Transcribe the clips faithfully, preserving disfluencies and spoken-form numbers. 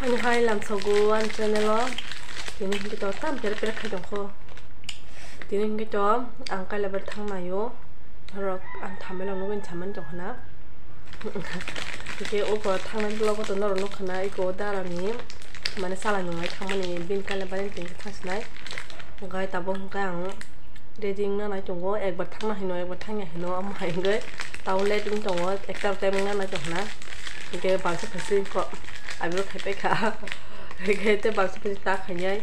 Ani hai lamsogo ani channel o. Tini hingke to tam pera pera khai tongkho. Tini hingke to ang kailabari thangnaio. Norok ang thambai rok nugwi samani tongkhana. Hingke o pora thangnai vlog o to norok nukkhana eko darani mane salai nunglai thangmani bini kailabari tini thangsinai. Hingke tabuk hingke ang ready wngna nai tongo, ekbar thangna hino, ekbar thangya hino, amo hai hingke tabuk late wng tongo, ekta time wngna nai tongkhana. Hingke bangsa khaisi ko abiro khai paikha. Hingke te bangsa khaisi ta khainai.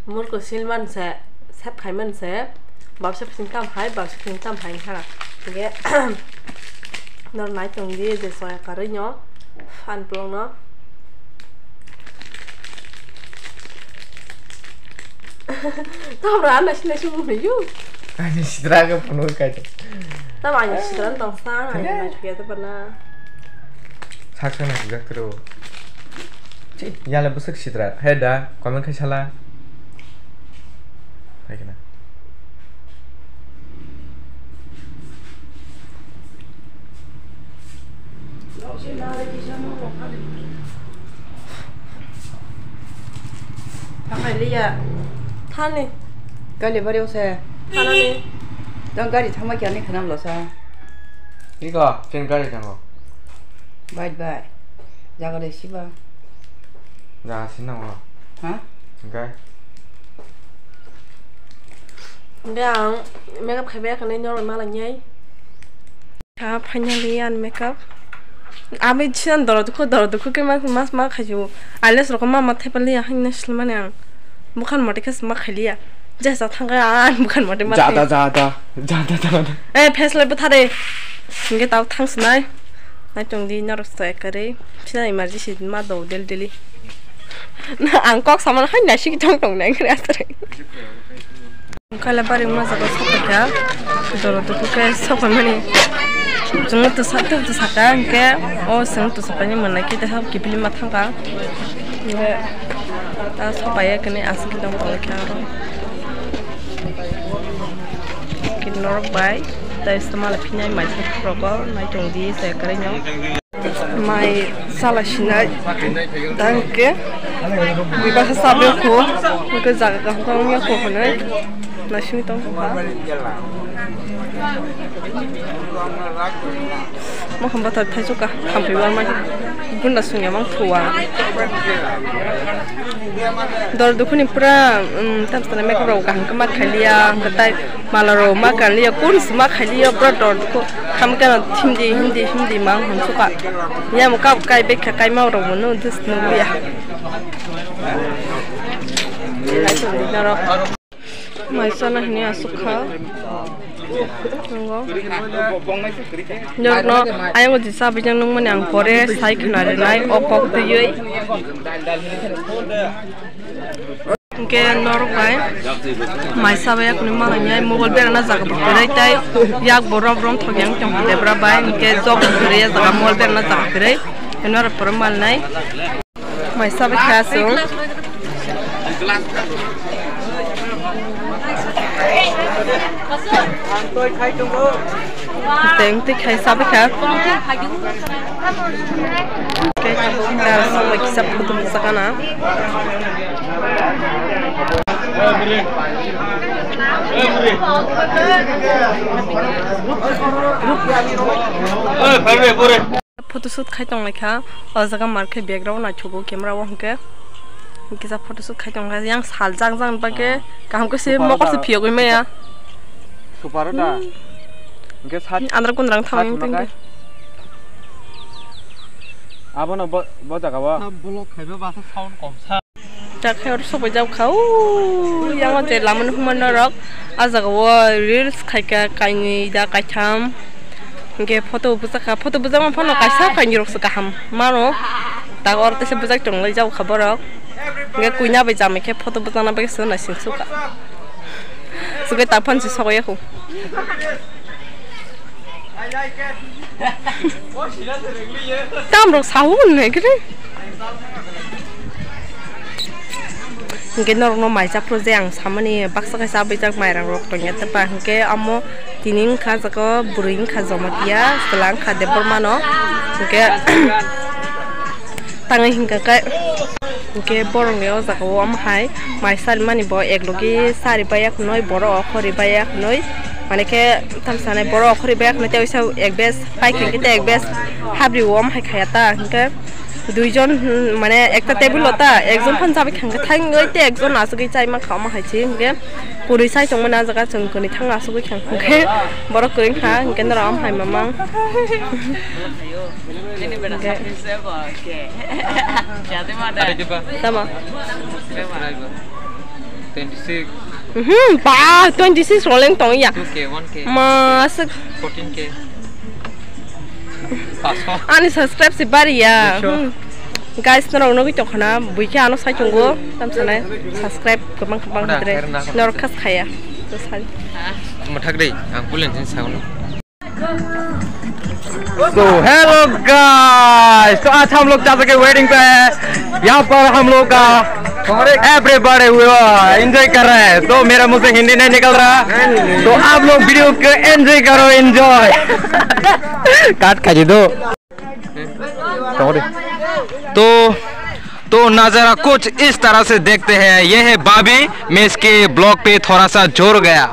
Murko silman se, sep khaiman se, bangsa khaisi tam hai, bangsa khaisi tam hai ha. Hingke nor nai tongdi je soya karwi no, fan plong no. Tamo ra, nasi, nasi, mung, yu. Ani sidra ke penuh kai. Tamo ani sidra tong sa, ani Kene? Nasi ya, tamo na. Sak sa nasi jak tero. Ci, ya le besek sidra. Hai da, comment khai sala. Hai kena. Thangkhailiya. Thani. Kali bari ose. Thanani. Tang gari thangma kya ni khanam losa. Iko, chen gari thango. Bai bai. Jaga de siba. Jaga sinna mo. Ha? Gai. Gai ang makeup khaibai khani normal nyai. Ha, finally, ani makeup. Ami siyan doro dukhu, doro dukhu khe mas, mas ma khaiju. Eyelash rok ma, ma thepaliya, haino silmani ang. Bukhan mote khe ma khailiya. Jesa thangkha, ang bukhan mote ma thep- Jada, jada, jada, jada. Eh, face lai bwthare. Hingke tao thangsinai. Nai tongdi norok sai karwi. Sina emergency ma do del deli. Na, ang kok samano hai naisik tong tong nai kre asre. Kailabari wngma jaga sopaikha, doro dukhu khe sopaimani. Chwngno twsa, twsa saka hwnkhe, o chwng twsa painani mwnai khe, tei kiphilwi ma thangkha. Hwnkhe ta sopaiya khe aswk khe tong tongkha aro. Khe norok bai tei swmala phinai mai khe rokbo nai tongdi se kwrwino. Mai sala sinai tang khe bui baksa chabi kho, hwnkhe jaga kaham kaham ya kho hwnwi naising tong kha. Mokhang bathar thaichuk kha, hampi barmani gunda sungya mang thuwa. Dor dukhuni pura, um, tam sana makeup rok kaham khe ma khailiya, hwnkhe tai mala rok ma kanliya, kun se ma khailiya, pura dor dukhu. Ham kana hindi, hindi, hindi mang hwn suka. Yamo kap kai bekha kai mau rok mano, dus nungya. Mai sana hini asuk kha. Nungo. Norokno ayang o jisa bijang nungmani ang pore sai khna rinai o kok twiwi. Hwnkhe norok bai mai sabai yakni malai nai mobile berana jaga bo kwrwi tei yak bo rom rom thok yang tong debra bai hwnkhe jok bo kwrwi ya jaga mobile berana jaga kwrwi norok pore malnai. Mai sabai kha chwng. Tei twi khai sabai kha. Tei tabuk kisa photo bwsakana. Photoshoot khai tonglaikha, o jaga mar khe background naithogo camera o hwnkhe. Kisa photoshoot khai tongkha, yang sal jang jang bagwi kaham khe se mokol se phiyogwi maya. Super da. Hmm. Hwnkhe sat-, andra kundra wng thang sat wng tongkha. Abono bo, bo jaga o. Vlog khaiba basa sound komsa. Takhe oro sobai jak kha, o yang o je lama nukma norok. A jaga o reels khaikha kainwi da kaitham. Hwnkhe photo bwchak kha, photo bwchakma phano kaisa kainwi rok se kaham mano. Tak oro teisa bwchak tonglai jak kha borok. Hwnkhe kuina bai jamai khe photo bwchakna bagwi se naising sukha. Swkhe tak phano se sokya kho. Tam rok sahu nai kre. Hwnkhe norokno mai chapro je ang samani baksa kaisa abijak mairang rok tongya tepa hwnkhe amo tini wngkha jaga bwrwi wngkha Jamatia chwla wngkha Debbarmano hwnkhe Tangwi hinkha khe, hinkhe borokni o jaga o omo hai mai sarimani bo ek logi sari baiya hwnwi borok okhori baiya hwnwi, mane khe tamo sanai borok okhori baiya hwnwi tei oisa ek bes pai khe tei ek bes habri o omo hai khaya ta hinkhe duijon, hmm, mane ekta table o ta ekjon phano chabai kha hinkhe thangwi tei ekjon asugwi chai mankha omo hai se hinkhe. Kwrwi sai tongmani ah jaga chwng kwrwi thangna asugwi kha, hwnkhe borok kwrwi wngkha, hwnkhe norok omo hai mamang. Hwnkhe. Tamo? Twenty six. Mhm, ba, twenty six roleng tong ya. Two K, one K. Masuk. Fourteen K. Ani subscribe si bari ya. Hmm. Guys, norok nugwi tongkha na, buikhe ano sai tongo, tam sanai subscribe kwbang kwbang hwdre. Norok khas khaya. To sari. Mwthak dei, ang pulen jin sagono. So hello guys, तो आज हम लोग चाचा के वेडिंग पे है। यहाँ पर हम लोग का एवरीबॉडी एंजॉय कर रहा है, तो मेरा मुंह से हिंदी नहीं निकल रहा, तो आप लोग वीडियो को एंजॉय करो, एंजॉय। काट खा दो। तो तो नजारा कुछ इस तरह से देखते हैं। ये है भाभी, मैं इसके ब्लॉग पे थोड़ा सा जोर गया।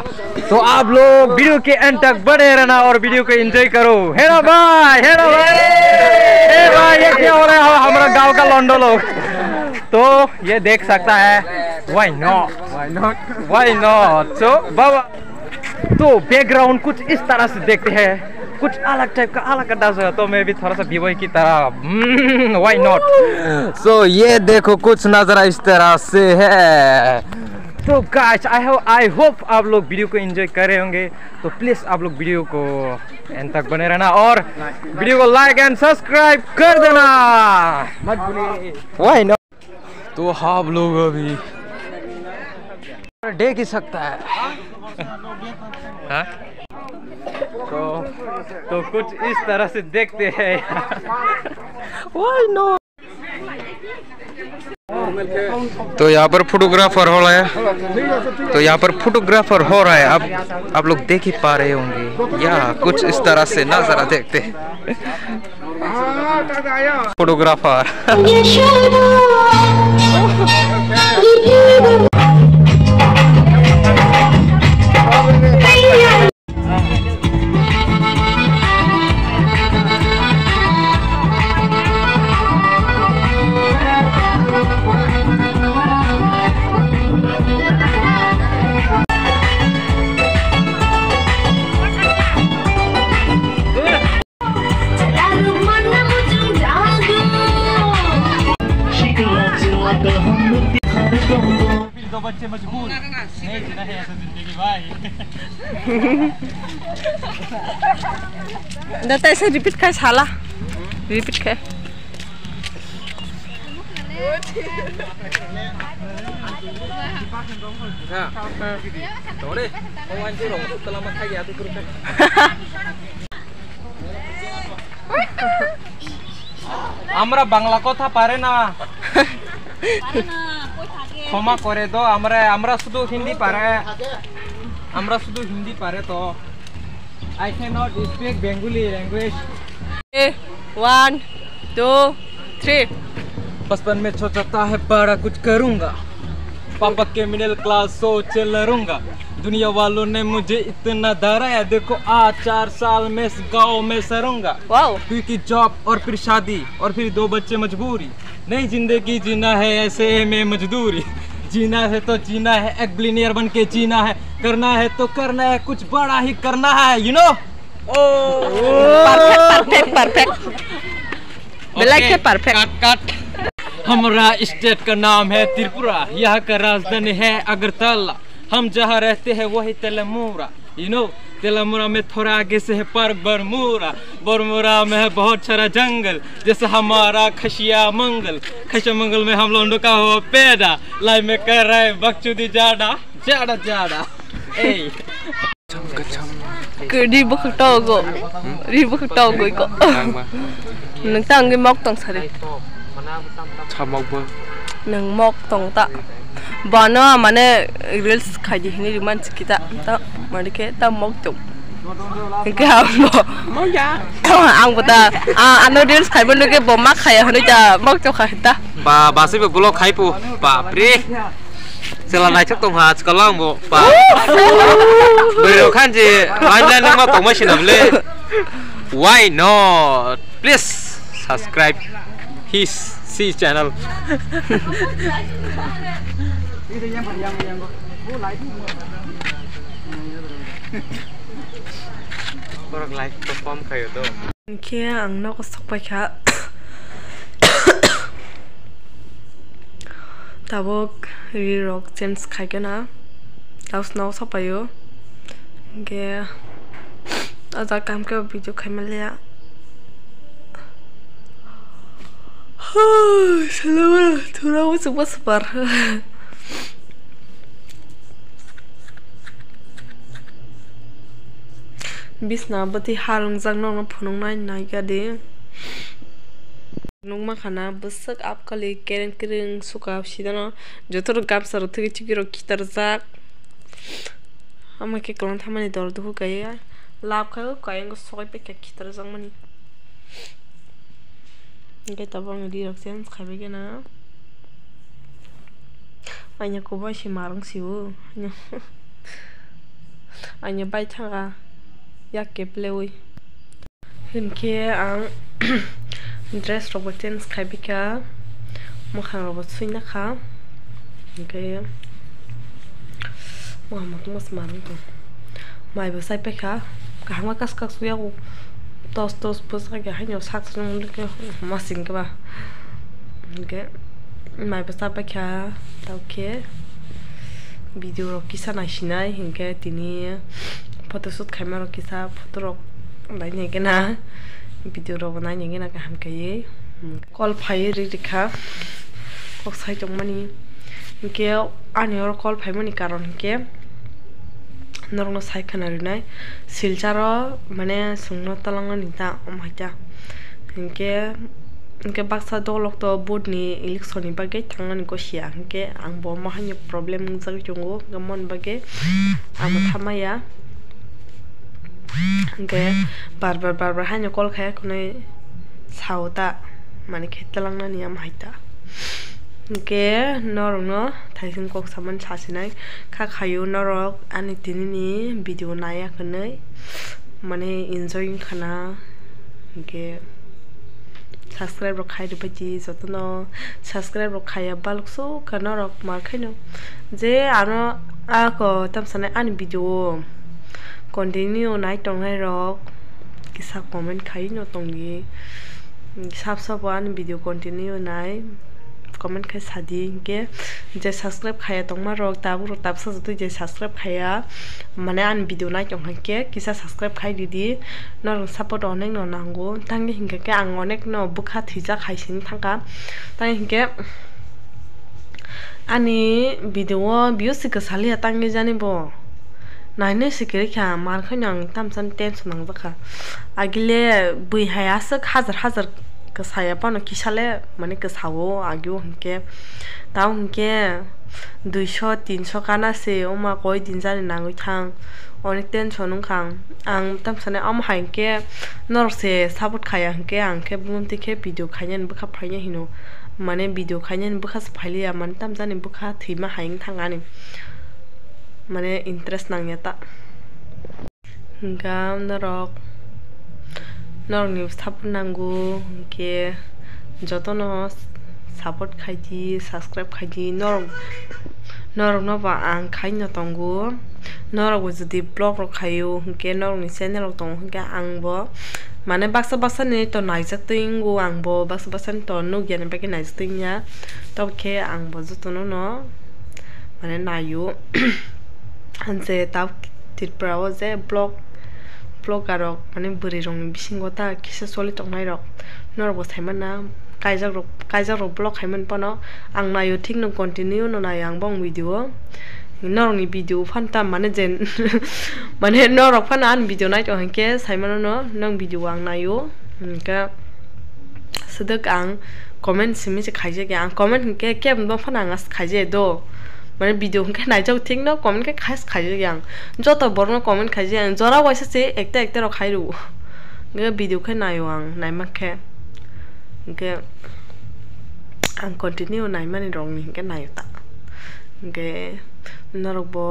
तो आप लोग वीडियो के एंड तक बने रहना और वीडियो को एंजॉय करो। हेरा भाई, हेरा भाई, ए भाई, ये क्या हो रहा है हमारा गांव का लौंडा लोग? तो ये देख सकता है, why not? Why not? Why not? So बाबा, तो बैकग्राउंड कुछ इस तरह से देखते हैं, कुछ अलग टाइप का, अलग अंदाज है, तो मैं भी थोड़ा सा बीबॉय की तरह, hmm, why not? So ये देखो, कुछ नजारा इस तरह से है। तो guys, I have, I hope आप लोग वीडियो को एंजॉय कर रहे होंगे, तो प्लीज आप लोग वीडियो को एंड तक बने रहना और वीडियो को लाइक एंड सब्सक्राइब कर देना। Why not? तो आप लोग अभी देख ही सकता है। हाँ? तो, तो कुछ इस तरह से देखते हैं। Why not? तो यहाँ पर फोटोग्राफर हो रहा है, तो यहाँ पर फोटोग्राफर हो रहा है, आप, आप लोग देख ही पा रहे होंगे, या कुछ इस तरह से नजारा देखते हैं। फोटोग्राफर। दो बच्चे मजबूर। नहीं जीना है ऐसा जिंदगी भाई। Data ऐसे रिपीट खाए साला। रिपीट खाए। আমরা বাংলা কথা পারে না। ক্ষমা করে দাও, আমরা, আমরা শুধু হিন্দি পারে, আমরা শুধু হিন্দি পারে তো। I cannot speak Bengali language. A, one, two, three. बचपन में सोचा था है बड़ा कुछ करूँगा, पापा के मिडिल क्लास सोच लड़ूंगा। दुनिया वालों ने मुझे इतना डराया, देखो आज चार साल में इस गाँव में सरूंगा। वाओ। क्योंकि जॉब और फिर शादी और फिर दो बच्चे मजबूरी, नई जिंदगी जीना है ऐसे में मजदूरी। जीना है तो जीना है, एक बिलियनियर बन के जीना है, करना है तो करना है, कुछ बड़ा ही करना है, you know। Oh. Perfect, perfect, perfect. बेलायत है परफेक्ट। काट, काट। हमारा स्टेट का नाम है त्रिपुरा, यहाँ का राजधानी है अगरतला। हम जहाँ रहते हैं वही तेलामुरा, you know। तेलामुरा में थोड़ा आगे से है पार्क बरमुरा। बरमुरा में है बहुत सारा जंगल, जैसे हमारा खसिया मंगल। खसिया मंगल में हम लोग का हुआ पैदा। लाइफ में कर रहे बकचोदी ज्यादा, ज्यादा, ज्यादा। ए। Kedi bwkhak togo. Ri bwkhak togo iko. Nwng ta wngwi mok tong sari. Samok bo. Nwng mok tong ta. Bono mane reels khaidi hinwi riman chikita. Ta mani khe ta mok tong. Hwnkhe ang bo, ang bo ta, ah, ano reels khaimani hwnkhe bo ma khaya hwnwi ta, ma chokha ta. Ba, basai bo vlog khai pu, bapre. Chwla naithok tong ha, chwla ang bo, ba. Bwrwi rok khan je, line line ma tongma sinam le. Why not? Please subscribe his, his channel. Borok like perform khayo to. Hinkhe ang nogo sok paikha. Tabuk ri rok change khaikhe na. Tabuk nogo sok paio. Hinkhe o jaga kaham khe video khaimaliya. Salama thura muchungma swpar. Bisna bwtwi ha rwngjak nokno phunuknai naikha di. Nukma khana bwswk apkali kereng kereng suka sidano joto rok gamsa rok thwgwi chukwi rok khitarjak. Omo khe kwlwng thamani dol dukhu kaiya. Lab khai o kayang sogwi paikha khitarjakmani. Hwnkhe tabuk ang ri rok change khaibai kheno. Aini kubui se marwng sio. Aini bai thanga yak kepleui. Hinkhe ang dress rokbo change khaibai kha, mwkhang rokbo suina kha, hinkhe mwkhang motom se manwi tong. Maibo chaipai kha, kaham khe kasu kasu yago tos tos bwsakhe haino sak se nang nukhe masing khe ba, hinkhe maibo chapai kha, tei khe video rok kisa naisinai hinkhe tini. Photoshoot khaima rok kisa photo rok naina hwnkhe na video rok bo naina hwnkhe na kaham kaiwi call phaiwi ri rikha kok sai tongmani. Hinkhe ani oro call phaimani karon hinkhe norokno sai khwna rinai Silchar o mane chwngno twlangnani ta omo hai ta hinkhe. Hinkhe baksa dolok to vote ni election ni bagwi thangnani gosia, hinkhe ang bo omo haino problem wngjagwi tongo, hinkhe moni bagwi ang bo thamaya, hinkhe bar bar bar bar haino call khaiya khwnwi sao ta, mani khe twlangnani omo hai ta. Hinkhe norokno thaising kok samani sasinai kha khaio norok ani tini ni video naiya khwnwi, mane enjoy wngkha na, hinkhe. Subscribe rok khai rwbaidi jotono, subscribe rok khaiya balok sukha norok mar khaino je ano ako tamsani ani video o continue nai tongnai rok kisa comment khaino tongdi, sab sabo ani video continue nai comment khai sadi, hinkhe je subscribe khaiya tongma rok tabuk rok tabsa jotoi je subscribe khaiya mane ani video nai tongkha khe kisa subscribe khai didi. Norok support onek no nango, tangwi hinkhe khe ang onek no bwkha thwijak hai sini thangkha. Tangwi hinkhe ani video o views se kwsaliya tangwi jani bo nainai se kwrwi kha, mar khaino ang tamsani tension nangjak kha. Agile bui hai aswk hajar hajar kwsaya phano kisa le mane kwsao agio hinkhe, tamo hinkhe duiso tinso kana se wngma koi din jani nangwi thang, onek tension wngkha ang. Ang tamsani omo hai hinkhe norok se support khaiya hinkhe ang khe bumtwi khe video khainani bwkha phaina hino, mane video khainani bwkha se phailiya, mane tamjani bwkha thwima hai wng thang ani, mane interest nangya ta. Hinkhe norok, norokni support nango, hinkhe jotono support khaidi, subscribe khaidi, norok, norokno bo ang khaino tongo. Norokbo jodi vlog rok khaio, hinkhe norokni channel rok tongo, hinkhe angbo mane baksa baksa ni to naijak twi wngo, angbo baksa baksa ni to nukya ni bagwi naijak twi wngya, tobokhe angbo jotono no mane naio. Je tabuk Tripura o je vlog, vlogger rok mane bwrwi rokni bisingo ta kisa choli tongnai rok norok bo sai manna, kaijak rok, kaijak rok vlog khai mani phano ang naio, thik no continue no naio ang bong video o. Norok ni video phano ta mane je mane norok phano ani video nai tong hinkhe sai mano no nong video ang naio, hinkhe swdwk ang comment simi se khaijak ya, ang comment hinkhe kebo phano ang as khaijak do. Mane video hwnkhe naijak thik no comment khe khas khaijak yang. Joto borok no comment khaijak yang. Jora waisa se ekta ekta rok khai rw. Hwnkhe video khe naio ang naima khe. Hwnkhe ang continue naimani rok ni hwnkhe naio ta. Hwnkhe norok bo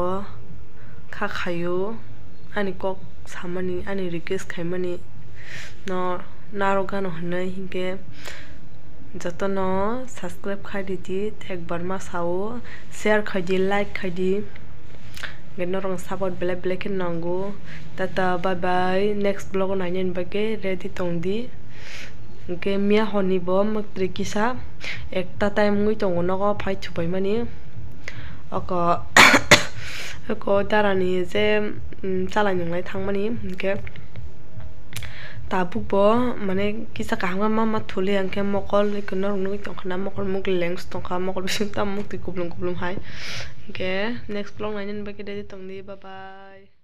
kha khaio ani kok samani ani request khaimani no narok gano hwnwi hwnkhe jotono subscribe khai ridi, ekbar ma sao, share khai di, like khai di, hwnkhe norok support belai belai khe nango. Tata, bye bye, next vlog o nainani bagwi ready tong di. Hwnkhe miya horni bo mwktwi kisa ekta time wngwi tongo nogo phai thupaimani. Oko, oko darani je, mm, chalai nunglai thangmani, hwnkhe tabuk bo, mane, kisa kaham khe ma, ma thuli, hwnkhe mokol, norok nugwi tongkha na, mokol mukli lens tongkha, mokol bising tamo muktwi kuplung kuplung hai. Hwnkhe next vlog nainani bagwi ready tongdi, bye bye.